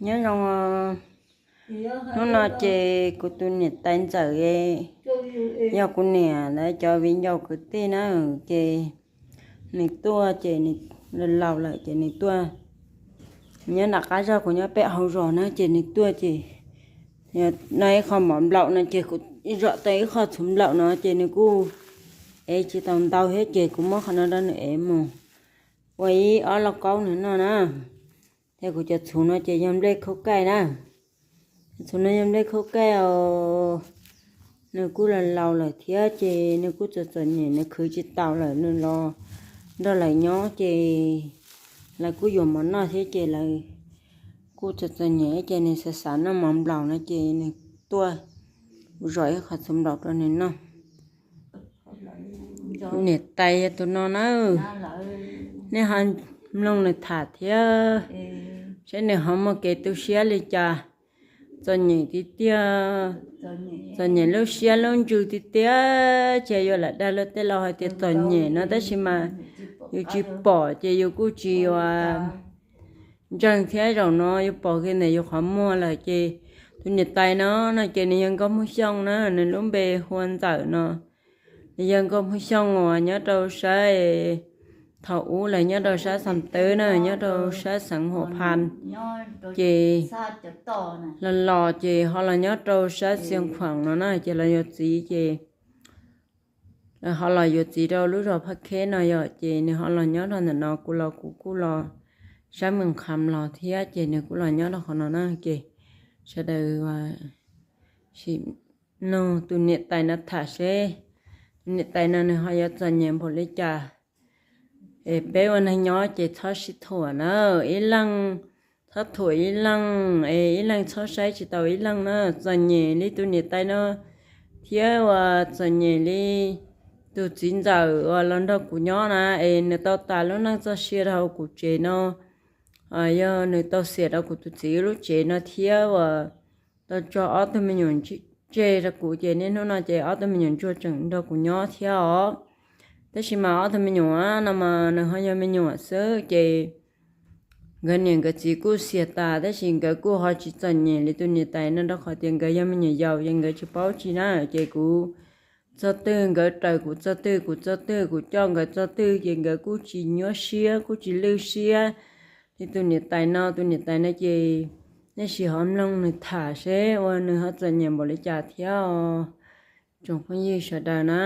Nyob zoo. Hnub no ces kuv tus niam tais ntxawm, yog kuv niam lawv cov viv ncaus kwv tij na, ces nws tuaj ces nws laus lawm ces nws tuaj nyob nram qab zog, kuv nyob pem hauv zos na, ces nws tuaj ces noj ib qho mov nplaum no ces kuv zom tau ib qho txhuv nplaum no ces nws kuj ev tsis tau ntau thiab ces kuv muab qhov no rau nws ev mus ua ib ob lauj kaub nws noj na. Thiab kuv cov txhuv no ces yog nplej khaub kaij na. Txhuv no yog nplej khaub kaij os. Nws kuj laus laus lawm thiab ces nws kuj txom txom nyem, nws khwv tsis taus lawm, nws los nrog lawv nyob ces lawv kuj yuav mov noj thiab ces lawv kuj txom txom nyem ces nws xav xav noj mov nplaum no ces nws tuaj zom ib qho txhuv nplaum rau nws noj. Niam tais yog tus no na, nej ho mloog nws tham thiab, saib nws ho muaj kev tu siab li cas. Txom nyem tiag tiag, txom nyem lub siab lub ntsws tiag tiag. Ces yuav lam dag luag tej laus hais tias txom nyem no tab sis mas yus tsis pom ces yus kuj tsis yuav ntseeg thiab. Zaum no yus pom kiag ntawm yus qhov muag lawm ces tus niam tais no no ces nws yog nkauj Hmoob Xyooj na, nws lub npe hu ua Ntxawm no. Nws yog nkauj Hmoob Xyooj uas nyob rau sab, thaum ub lawv nyob rau sab Xam Tawb na, nyob rau sab xeev Huam Phan. Ces los los ces ho los nyob rau sab Xiav Khuam no na, ces los yuav txiv ces lawv ho los yuav txiv rau lub zos Phaj Kheb no yom, ces nws ho los nyob rau ntawm no, kuv los kuv kuj los sab Mees Kham los thiab ces nws kuj los nyob rau qhov no na. Ces sawv daws sim mloog tus niam tais no tham seb tus niam tais no nws ho yuav txom nyem npaum li cas. Es peb ua neeg nyob ces txhob sib thuam na, ib leeg txhob thuam ib leeg, es ib leeg txhob saib tsis taus ib leeg na. Txom nyem li tus niam tais no thiab uas txom nyem li tus txiv ntxawm uas los nrog kuv nyob na, es nws tau tas lub neej txoj sia rau kuv tsev no, yog nws tau xiam rau kuv tus txiv lub tsev no thiab uas tau tso ob tug me nyuam tseg rau kuv ces niaj hnub no ces ob tug me nyuam ntsuag tseem nrog kuv nyob thiab os. Tab sis mas ob tug me nyuam no mas nws ho yog me nyuam xwb ces nkawd niam nkawd txiv kuj xiam tas, tab sis nkawd kuj ho tsis txom nyem li tus niam tais no rau qhov tias nkawd yog me nyuam yaus ces nkawd tsis paub tsi na. Ces kuv txog twg nkawd raws kuv txog twg, kuv txog twg kuv coj nkawd txog twg ces nkawd kuj tsis nyuaj siab kuj tsis lwj siab li tus niam tais no. Tus niam tais no ces nej sim ho mloog nws tham seb uas nws ho txom nyem npaum li cas thiab os tsoom phooj ywg sawv daws na.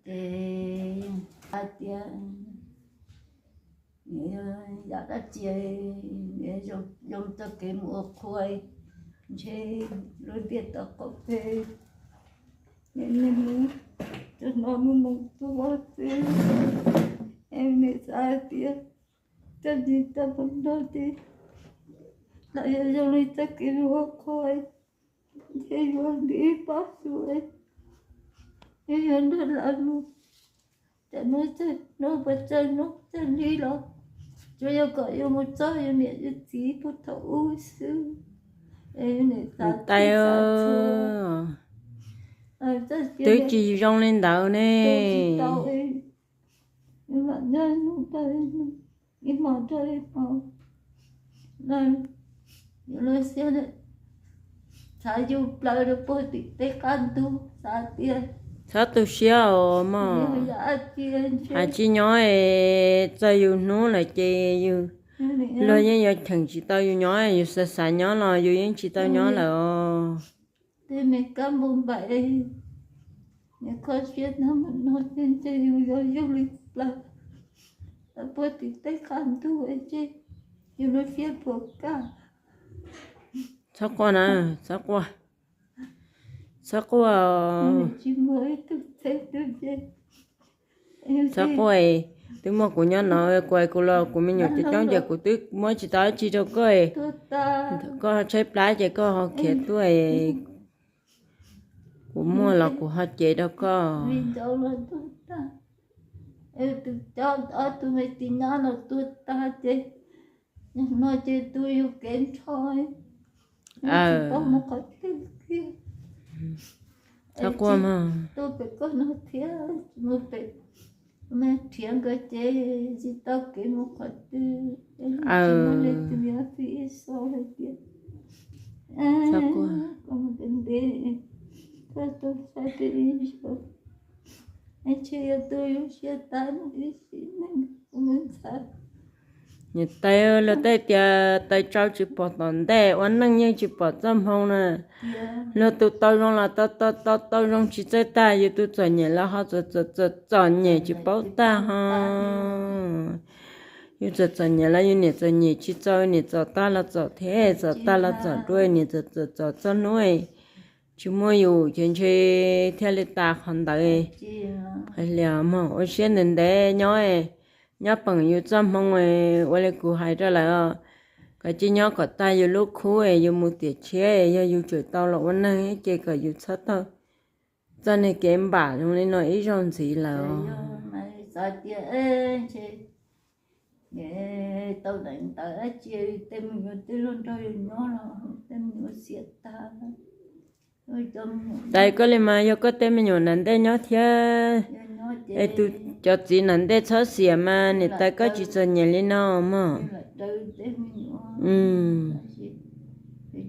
Ces hais tias yam dab tsi zoo txoj kev mus ua qhua, ntshe lub ntiaj teb qaum peg, niaj hnub cov no mus mus tuaj xwb. Es nws xav hais tias coj ntsis coj mus nrog ces los yog zoo li txoj kev mus ua qhua, ntshe yuav ntim pab xu, ntshe yuav nrog lawv mus. Tsam no tsam no puas tsawg hnub tsawg hli los tsuas yog kom yuav mus txog yus niam yus txiv puag thaum ub xwb. Tais, twb tsis zoo li ntawd ne. Xav yus plaws rau puag tim tej qab ntug, xav tias txhob tu siab os mog. Hais tsis nyob es txog yus hnub lawm ces yus, luag yeej yuav cheem tsis tau yus nyob, yus xav xav nyob los yus yeej tsis tau nyob lawm os. Tej me kab npau npaim, nws kho siab tag mus no ces ntshe yus yuav yug li plaws puag tim tej qab ntug es yus lub siab puas kaj. Txhob quaj na, txhob quaj, txhob quaj. Tsis muaj ib tug txheeb twg ces txhob quaj, twb muaj kuv nyob no, kuv, kuv los kuv me nyuam coob coob ces kuv twb muab tsis tau dab tsi rau koj. Koj tshaib plab ces koj ho khiav tuaj, kuv muaj los kuv ho cev rau koj. Tus, ob tug me txiv nyab no tuag tag ces no ces tu yus kev nrho, tsis paub mus qhov twg kiag. Txhob quaj mog. Tuaj pem koj no thiab, mus pem, me nrhiav nkawd ces tsis tau kev mus qhov twg. Tsis muaj leej twg yuav hais tias, koj mus ntev ntev, koj tau saib rau ib zaug, ntshe yuav tu lub siab tag ib sim neej kuv ntxhais. Niam tais, luag tej tias tais tsau tsis pom tom ntej, ua neej yeej tsis pom txoj hmoo na. Luag tus tau zoo los tau tau tau tau zoo tsis txawj tag, yus tus txom nyem los ho txom txom txom nyem tsis paub tag ho. Yus txom txom nyem los yus niam txom nyem tsis txaus, niam txom tag los txom thiab, txom tag los txom dua, niam txom txom txom txog hnub tsis muaj yus ces ntshe thiaj li tas qhov ntawd. Hais li mog, ua siab ntev ntev nyob, nyob peem yus txoj hmoo, ua li kuv hais rau lawv os, kom cia nyob kom tag yus lub khub, yus mus tiam tshiab, yog yus tseem tau los ua neeg ces kom yus txhob taug txoj niag kev npam zoo li no ib zaug ntxiv lawm. Xav tias tau daim ntawv dab tsi, tej me nyuam twb luag nrog yus nyob los tej me nyuam xiam tag. Tais, koj li mas yog koj tej me nyuam nram ntej nyob thiab, es tus cov txiv nram ntej txhob xiam mas niam tais koj tsis txom nyem li no mog.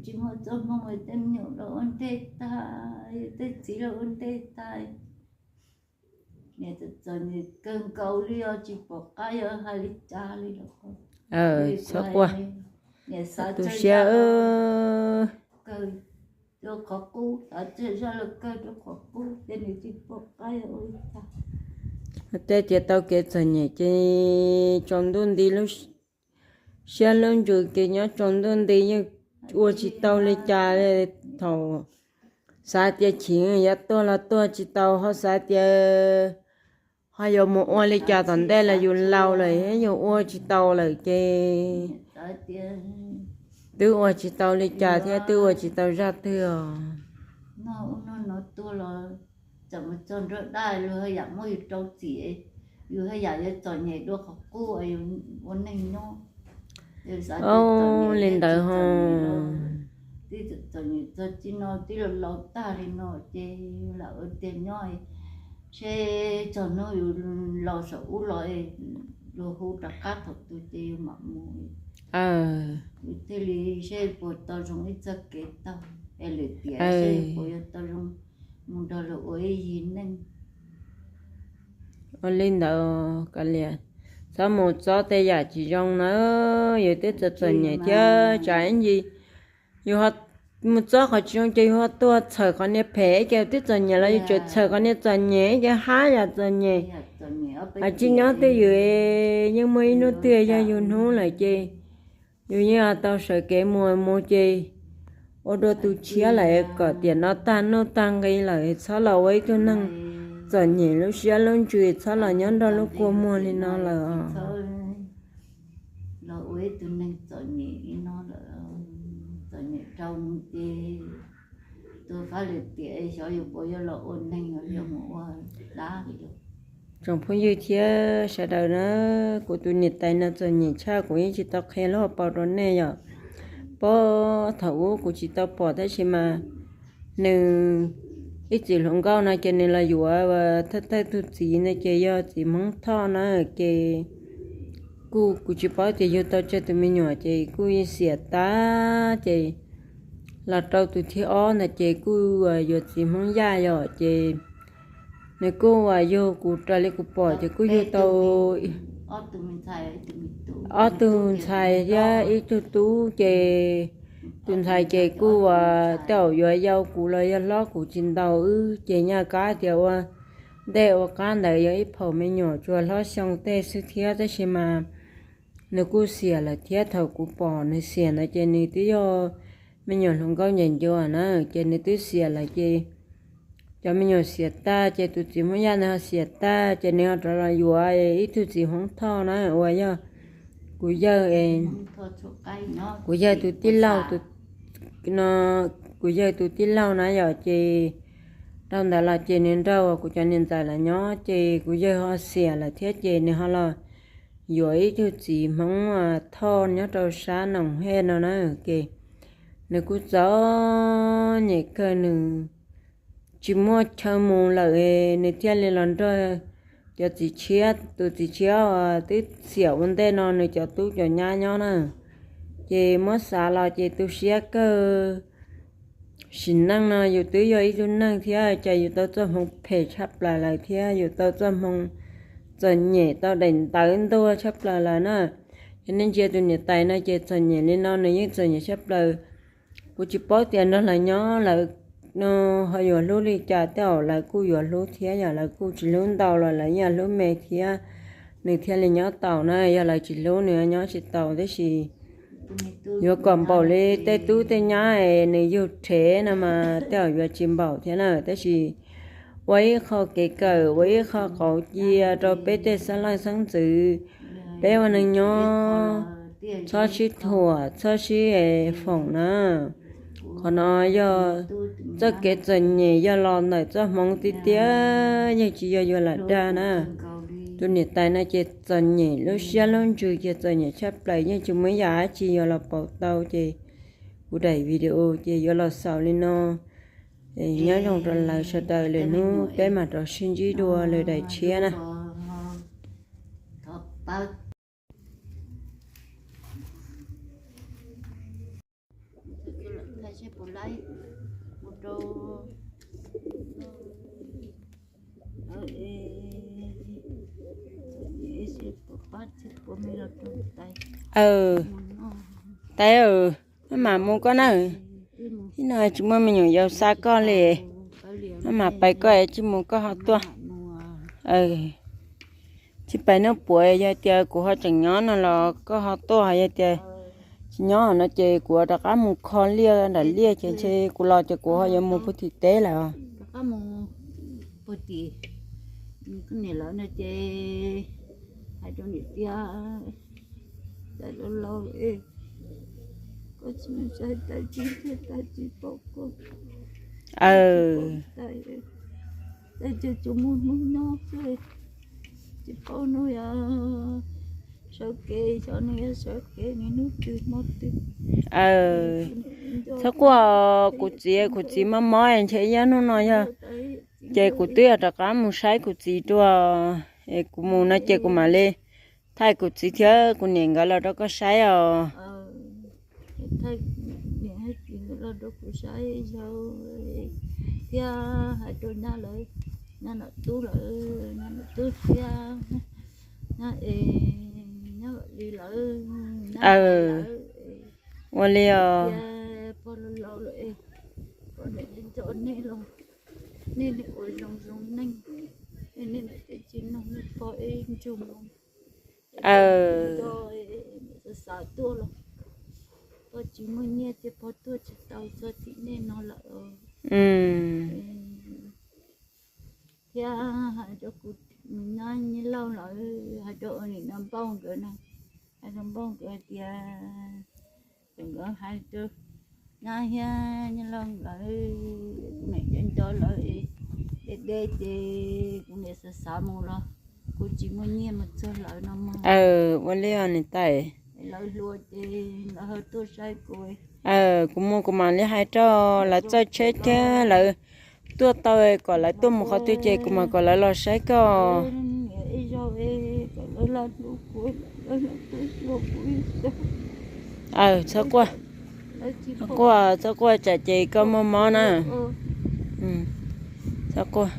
Tsis muaj txoj hmoo, tej me nyuam los ua ntej tag, tej txiv los ua ntej tag. Niam txom txom nyem kawg nkaus li os, tsis pom qab yuav hais li cas li lawm. Txhob quaj, tu siab. Kawg rau qhov qub, xav tsawg zaj los kawg rau qhov qub ces nws tsis pom qab yuav ua li cas. Tej tias tau kev txom nyem ces tsaus ntuj nti lub siab lub ntsws, ces nyob tsaus ntuj nti yeej ua tsis tau li cas. Thaum xav tias chim yuav tuag los tuag tsis tau, ho xav tias ho yuav mus ua li cas tom ntej los yus laus lawm, yus ua tsis tau lawm ces twb ua tsis tau li cas thiab twb ua tsis tau zaj twg os. Txawm mus txog nruab daj luag yam muab yus rau txim, yus haj yam yuav txom nyem dua qhov qub ua neeg nyob. Li ntawd ho twb txom nyem txog txij no twb los laus tag li no ces lam ua tiag nyob, seb txog hnub yus laus saum ub los luag hu rov qab thaum twg ces yus mam mus. Yus thiaj li seb puas tau zoo ib txoj kev taug, es lwm tiam seb puas yuav tau zoo mus nrog luag ua ib yig neej. Ua li ntawd Kav Lias, txhob mus txob tej yam tsis zoo na, yus twb txom txom nyem thiab tsam ib ntsis yus ho mus txob qhov tsis zoo ces yus ho tuag txhawm qhov niag phem, ces twb txom nyem los yus tseem txhawm qhov niag txom nyem, ces haj yam txom nyem. Hais tsis nyob twj ywm, yeej muaj ib hnub twg yog yus hnub lawm ces yus yeej tau sawv kev mus mus ces ua dua tus tshiab lawm, kom tiam no tag nuj tag nqi lawm txhob los ua ib tug neeg txom nyem lub siab lub ntsws, txhob los nyob nrog lub kua muag li no lawm os. Los ua ib tug neeg txom nyem li no lawm, txom nyem rau mus ces tus fab lwm tiam xyov yus puas yuav los ua neeg, yuav mus ua dab li. Tsoom phooj ywg thiab sawv daws na, kuv tus niam tais no txom nyem tshaj, kuv yeej tsis tau qhia lub hauv paus rau nej yom. Puag thaum ub kuv tsis tau pom tab sis mas nws ib txwm hluas nkauj no ces nws los yuav thawj thawj tus txiv ntawd ces yog txiv Hmoob Thoj na, ces kuj kuv tsis paub tias yug tau tsawg tus me nyuam ces kuj xiam tag ces los rau tus thib ob ntawd ces kuj yuav txiv Hmoob Yaj yom, ces nws kuj uas yug kuv raws li kuv pom ces kuj yug tau ob tug ntxhais thiab ib tug tub ces tus ntxhais ces kuj uas tej zaum yuav yau kuv los yog hlob kuv tsis ntau wb ces nyaj kab tias ua ntej ua qab ntawd yog ib phaum me nyuam tsuas hlob xyoo tej xwb thiab, tab sis mas nws kuj xiam lawm thiab. Thaum kuv pom nws xiam ntawd ces nws twb yog me nyuam hluas nkauj ncees ncua na, ces nws twb xiam lawm ces cov me nyuam xiam tag ces tus txiv Hmoob Yaj ntawd ho xiam tag ces nws ho rov los yuav ib tug txiv Hmoob Thoj na uas yog kuv yawg, kuv yawg tus tij laug, no kuv yawg tus tij laug na yom. Ces dhau ntawd los ces nws nrog kuv cov niam ntxawm lawv nyob ces kuv yawg ho xiam lawm thiab ces nws ho los yuav ib tug txiv Hmoob Thoj nyob rau sab Noom Hej no na. Ces nws kuj txom nyem kawg, nws tsis muaj chaw mus lawm, nws thiaj li los nrog cov txiv tshiab, tus txiv tshiab uas twb xiam ua ntej no nws cov tub cov nyab nyob na. Ces muab xav los ces tu siab kawg. Sim neej no yus twb yog ib tug neeg thiab ces yus tau txoj hmoov phem tshaj plaws lawm thiab yus tau txoj hmoov txom nyem tau daim ntawv ntuag tshaj plaws lawm na. Yog nej ntsia tus niam tais no ces txom nyem li no nws yeej txom nyem tshaj plaws. Kuv tsis paub tias nrog lawv nyob lawv no ho yuav hlub li cas, tej zaum lawv kuj yuav hlub thiab, yog lawv kuj tsis hlub ntau los lawv yeej hlub me thiab, nws thiaj li nyob tau na. Yog lawv tsis hlub nws nyob tsis tau. Tab sis yuav kom npaum li tej tub tej nyab es nws yug rhev no mas tej zaum yuav tsis npaum thiab na. Tab sis ua ib qho kev kawm, ua ib qho qauv cia rau peb tej xeeb leej xeeb ntxwv, peb ua neeg nyob txhob sib thuam txhob sib foom na. Qhov no yog txoj kev txom nyem yog los ntawm txoj hmoov tiag tiag, yeej tsis yog yuav lam dag na. Tus niam tais no ces txom nyem lub siab lub ntsws ces txom nyem tshaj plaws, yeej tsis muaj ib yam dab tsi yuav los pauv tau. Ces kuv daim video ces yuav los xaus li no. Nyob zoo rau lawv sawv daws, lwm hnub peb mam rov sib ntsib dua lwm daim tshiab na. Tais, maj mam mus koj na. Ib no tsis muaj me nyuam yaus xa koj li, maj mam pais koj tsis mus koj ho tuaj. Tsis pais noj puav, yog tias kuv ho tseem nyob no los koj ho tuaj, yog tias tsis nyob no ces kuv rov qab mus kho liaj nram liaj ces ntshe kuv los ces kuv ho yuav mus puag tim teb lawm. Txhob quaj, kuv txiv, kuv txiv mob mob ntshe ib hnub no yog, ces kuv twb yog rov qab mus saib kuv txiv dua, es kuv mus no ces kuv mam li thaij kuv txiv thiab kuv niam nkawd los rau koj saib os. Ua li os. Thiab hais rau kuv nyab Nyiaj Lauj lawv, hais rau nim no Npauj nkawd na, hais rau Npauj nkawd tias, nkawd hais rau nyab thiab Nyiaj Lauj lawv, kuv niam cov nco lawv deb deb ces kuv niam xav xav mus los kuv tsis muaj nyiaj mus txog lawv no mog. Ua li os niam tais. Lawv hluas ces lawv ho tuaj saib kuv. Kuv mus kuv mam li hais rau lawv txawj tsheb thiab lawv tuaj tau kom lawv tuaj mus qhov twg ces kuv mam kom lawv los saib koj. Txhob quaj, txhob quaj, txhob quaj tsam ces koj muaj mob na. Txhob quaj.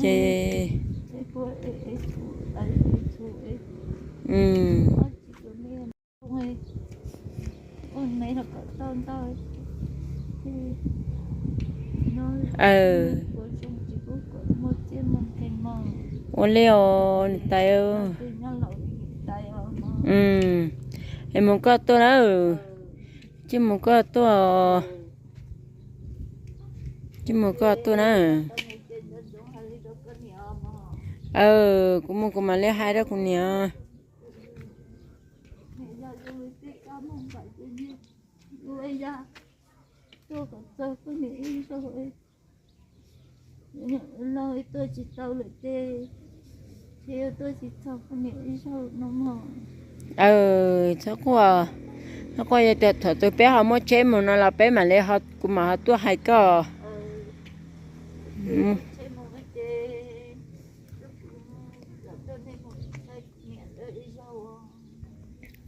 Ces ua li os niam tais. Es mus koj tuaj na. Cia mus koj tuaj. Cia mus koj tuaj na. Kuv mus kuv mam li hais rau kuv niam. Txhob quaj, txhob quaj, yog tias thaum twg peb ho muaj tsheb mus no los peb mam li, kuv mam ho tuaj hais koj.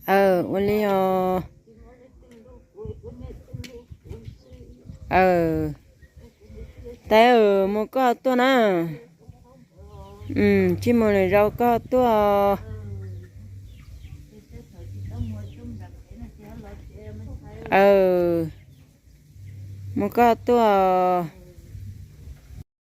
Aw, ua li os. Aw, Taib, mus koj tuaj na. Tsis mus lwm zaus koj tuaj. Aw, mus koj tuaj.